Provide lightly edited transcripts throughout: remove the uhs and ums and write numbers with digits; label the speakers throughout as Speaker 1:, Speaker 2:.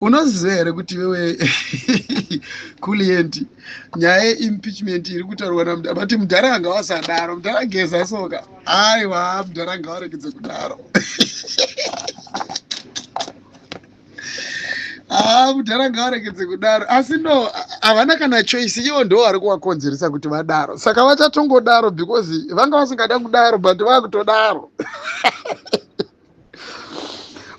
Speaker 1: Unoziva here kuti iwewe Kulient, nyaya yeimpeachment iri kutaurwa namudhara, but mudhara anga wasadaro, mudhara geza soka. Aiwa, mudhara anga waregedze kudaro. Ah, mudhara ngawaregedze kudaro. Asi no, havana kana choice, ivo ndo vari kuvakonzeresa kuti vadaro. Saka vachatongodaro because vanga vasingada kudaro, but vakutodaro.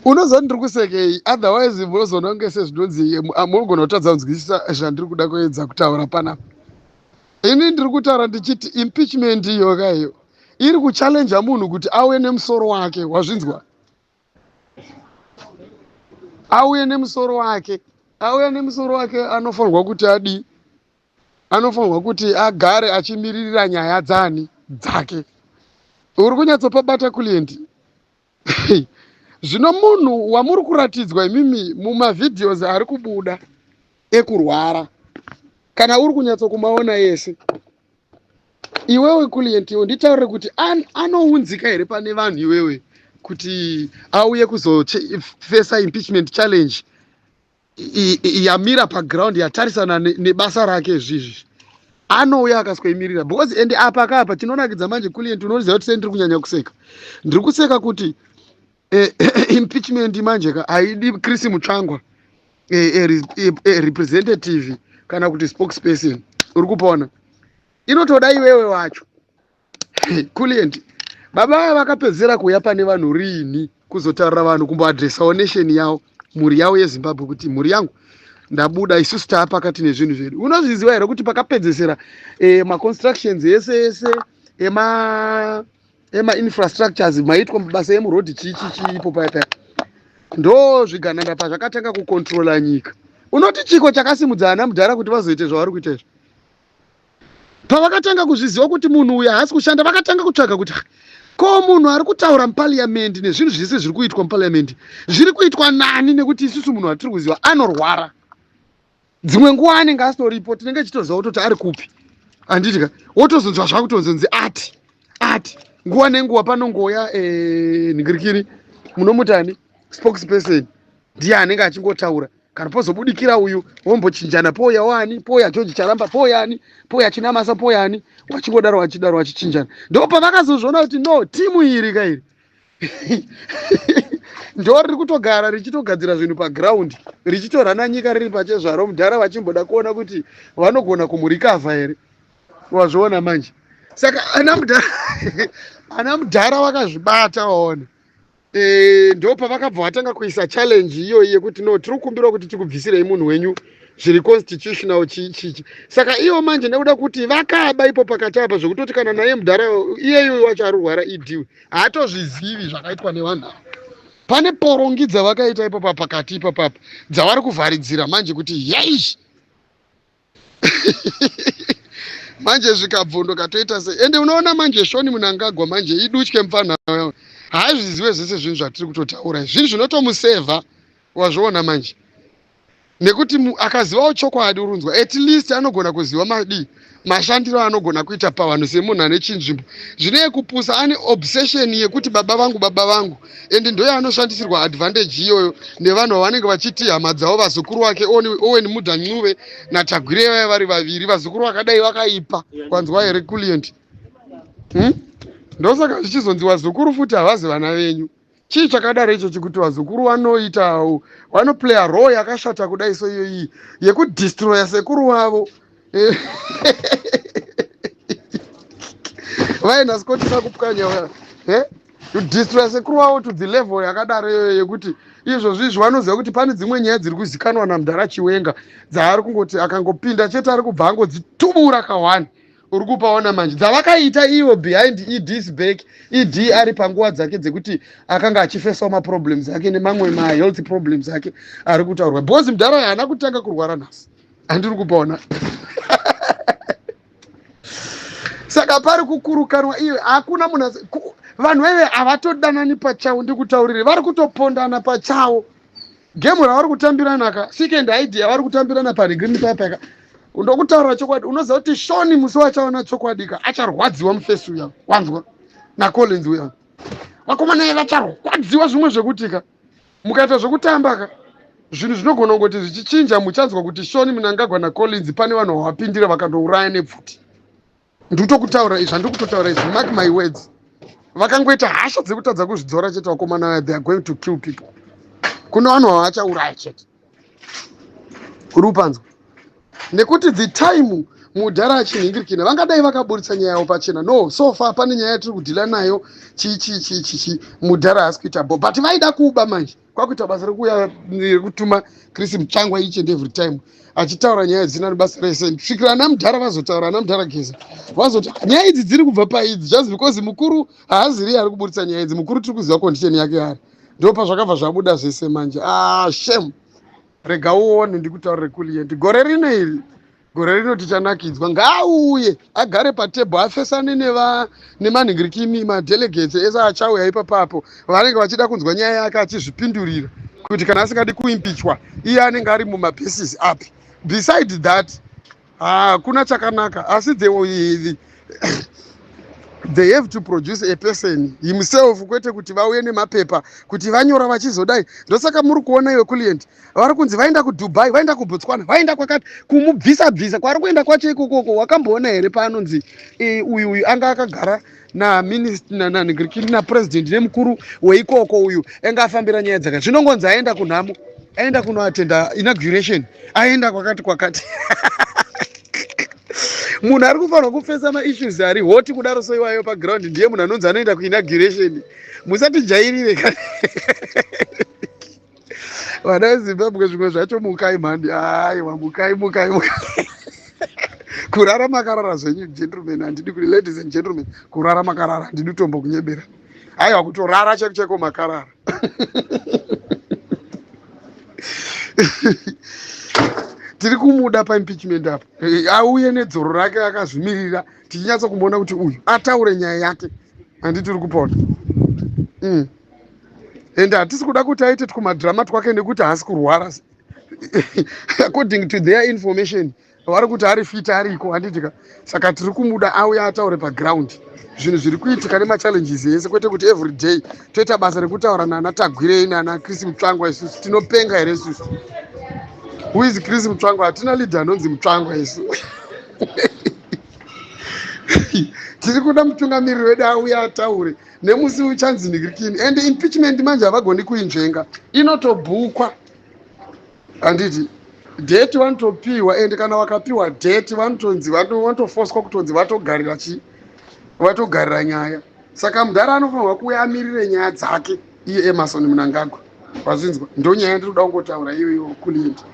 Speaker 1: Unoziva ndiri kusekei, otherwise munozoona kunge sezvinonzi munogona kutadza kunzwisisa zvandiri kuda kuedza kutaura panapa. Ini ndiri kutaura ndichiti impeachment iyo ka iyo iri kuchallenja munhu kuti auye nemusoro wake, wazvinzwa? Auye nemusoro wake, auya nemusoro wake anofanirwa kuti adii? Anofanirwa kuti agare achimiririra nyaya dzani dzake. Uri kunyatsopabata Kulient? Zvino munhu wamuri kuratidzwa imimi mumavhidhios ari kubuda ekurwara, kana uri kunyatsokumaona ese iwewe Kulient, iwe nditaurire kuti anounzika here pane vanhu iwewe kuti auye kuzofesa impeachment challenge yamira paground yatarisana nebasa rake izvizvi? Anouya akasweimirira because ende apa kapa chinonakidza manje Kulient, unoziva kuti sei ndiri kunyanya kuseka? Ndiri kuseka kuti impeachment manje ka haidi Chris Mutsvangwa representative kana kuti spokesperson, uri kupaona? Inotoda iwewe wacho Kulient. Baba vaya vakapedzera kuuya pane vanhu riini kuzotaurira vanhu, kumboadresawo nation yavo, mhuri yavo yeZimbabwe, kuti mhuri yangu, ndabuda, isusu taa pakati nezvinhu zvedu? Unozviziva here kuti pakapedzesera maconstructions ese ese ema emainfrastructures maitwa mabasa emurodhi, chii chii chii ipo paya paya, ndo zvigananda pazvakatanga kukontrola nyika? Unoti chiko chakasimudza ana mudhara kuti vazoite zvavari kuita izvi? Pavakatanga kuzviziva kuti munhu uyu haasi kushanda, vakatanga kutsvaga kuti ko munhu ari kutaura muparliament nezvinhu zvese zviri kuitwa muparliament zviri kuitwa nani, nekuti isusu munhu watiri kuziva anorwara, dzimwe nguva anenge asitoripo, tinenge tichitoziva kutoti ari kupi, handiti ka? Wotozonzwa zvakutonzonzi ati ati nguva nenguva panongoya nhingirikiri, munomutani, spokesperson, ndiye anenge achingotaura. Kana pozobudikira uyu, wombochinjana, pouya wani, pouya George Charamba, pouya ani, pouya Chinamasa, pouya ani, wachingodaro, wachidaro, wachichinjana. Ndo pavakazozviona kuti no, timu iri ka iri ndo riri kutogara richitogadzira zvinhu paground, richitorana nyika riri pachezvaro. Mudhara vachimboda kuona kuti vanogona kumurikavha here, wazviona manje? Saka ana mudhara vakazvibata, waona? Ndo pavakabva vatanga kuisa challenge iyoyi yekuti no, tiri kukumbirwa kuti tikubvisirei munhu wenyu zviri constitutional, chichichi. Saka ivo manje nekuda kuti vakaba ipo pakati apa, zvekutoti kana naye mudhara iyeyo wacho ari kurwara idiwe haatozvizivi zvakaitwa nevanhu ava. Pane porongi dzavakaita ipopa pakati ipapapa dzavari kuvharidzira manje kuti yei manje zvikabvunduka toita sei? Ende unoona manje Shoni Munangagwa manje idutye mupfanha, haazvizive zvese zvinhu zvatiri kutotaura, zvinhu zvinotomusevha, wazviona manje? Nekuti akazivawo chokwadi, urunzwa, at least anogona kuziva madii mashandiro anogona kuita pavanhu semunhu ane chinzvimbo. Zvineye kupusa, ane obsession yekuti baba vangu, baba vangu, and ndoyaanoshandisirwa advantage iyoyo nevanhu vavanenge vachiti hama dzavo, vazukuru vake Owen Mudha Ncube naTagwirei vaya vari vaviri, vazukuru vakadai vakaipa, kwanzwa here Kulient? Ndosaka zvichizonzi vazukuru futi havazi vana venyu. Chii chakadaro icho chikuti vazukuru vanoita vanoplaya role yakashata kudai so, iyo iyi yekudestroya sekuru wavo vaina Scott Sakupwanya, kudestroya sekuru wavo to the level yakadaro iyoyo yekuti izvozvo izvi vanoziva kuti pane dzimwe nyaya dziri kuzikanwa namudhara Chiwenga dzaari kungoti akangopinda chete ari kubva angodzitubura kawani, uri kupaona manje? Dzavakaita ivo behind ED's back, ED ari panguva dzake dzekuti akanga achifesawo maproblems ake nemamwe mahealth problems ake ari kutaurwa, because mudhara haana kutanga kurwara nhasi, handiri kupaona? Saka pari kukurukanwa iwe, hakuna munhu, vanhu veve havatodanani pachavo, ndikutaurire, vari kutopondana pachavo. Gemu ravari kutambirana ka, second idea vari kutambirana paregreen papaka. Ndokutaurira chokwadi, unoziva kuti Shoni musi wachaona chokwadi ka acharwadziwa mufesi uya, wanzwa, naCollins uya, vakomana vacharwadziwa zvimwe zvekuti ka mukaita zvekutamba ka. Zvinhu zvinogona kungoti zvichichinja, muchanzwa kuti Shoni Mnangagwa naCollins pane vanhu vavapindira vakandouraya nepfuti. Ndikutokutaura izvi, handiri kutotaura izvi, mark my words. Vakangoita hasha dzekutadza kuzvidzora chete, vakomana vaya, they are going to kill people. Kune vanhu vavachauraya chete. Uri kupanzwa? Nekuti the time mudhara achinhingirikina, vangadai vakaburitsa nyaya yavo pachena. No, so far pane nyaya yatiri kudhila nayo, chii chii chii chii chii, mudhara haasi kuita bo, but vaida kuba manje, kwakuita basa rekuuya rekutuma Chris Mutsvangwa each and every time achitaura nyaya dzisina nebasa rese, kusvikira ana mudhara vazotaura, ana mudhara Geza vazoti nyaya idzi dziri kubva paidzi, just because mukuru haaziri ari kuburitsa nyaya idzi. Mukuru tiri kuziva condition yake ari, ndo pazvakabva zvabuda zvese manje. Ah, shame. Rega uone, ndikutaurire, Kulient, gore rino iri, gore rino tichanakidzwa. Ngaauye agare patebho, afesane nemanhingirikini, madelegates ese achauya ipapapo, vanenge vachida kunzwa nyaya yake achizvipindurira kuti kana asingadi kuimpeachwa, iye anenge ari mumabasis api. Beside that, hakuna chakanaka, asi they have to produce a person himself, kwete kuti vauye nemapepa kuti vanyora vachizodai. Ndosaka muri kuona iwe Kulient, vari kunzi vaenda kuDubai, vaenda kuBotswana, vaenda kwakati, kumubvisa bvisa kwari kuenda kwacho ikokoko. Wakamboona here paanonzi uyu uyu anga akagara napresident nemukuru weikoko, uyu anga afambira nyaya dzaka? Zvinongonzi aenda kunhamo, aenda kunoatenda inauguration, aenda kwakati kwakati. Munhu ari kufanirwa kufesa maissues ari hot kudaro so iwayo paground, ndiye munhu anonzi anoenda kuinauguration. Musatijairire kani, vana veZimbabwe. Zvimwe zvacho mukai mhandi, aiwa, mukai, mukai, mukai. Kurara makarara zvenyu, gentlemen, handidi kuti, ladies and gentlemen, kurara makarara, handidi tombo kunyebera. Aiwa, kutorara chaiko chaiko makarara. Tiri kumuda paimpeachment apo, auye nedzoro rake akazvimirira, tichinyatsa kumuona kuti uyu ataure nyaya yake. Handiti uri kupona? And hatisi kuda kuti aite twumadhirama twake nekuti haasi kurwara. According to their information, vari kuti ari fit, ariko, handitika? Saka tiri kumuda auya ataure paground zvinhu zviri kuitika nemachallenges ese, kwete kuti every day toita basa rekutaura nana Tagwirei nana Chris Mutsvangwa. Isusu tinopenga here isusu? Who is Chris Mutsvangwa? Hatina leader anonzi Mutsvangwa isu. Tiri kuda mutungamiriri wedu auya ataure nemusi uchanzi nigirikini. And impeachment manje havagoni kuinzvenga, inotobhukwa, handiti? Date vanotopiwa, and kana vakapiwa date vanotonzi vanotofoswa kutonzi vatogarira chii, vatogarira nyaya. Saka mudhara anofanirwa kuuya amirire nyaya dzake iye Emmerson Mnangagwa. Wazvinzwa? Ndo nyaya ndinoda kungotaura iyoyo, Kulient.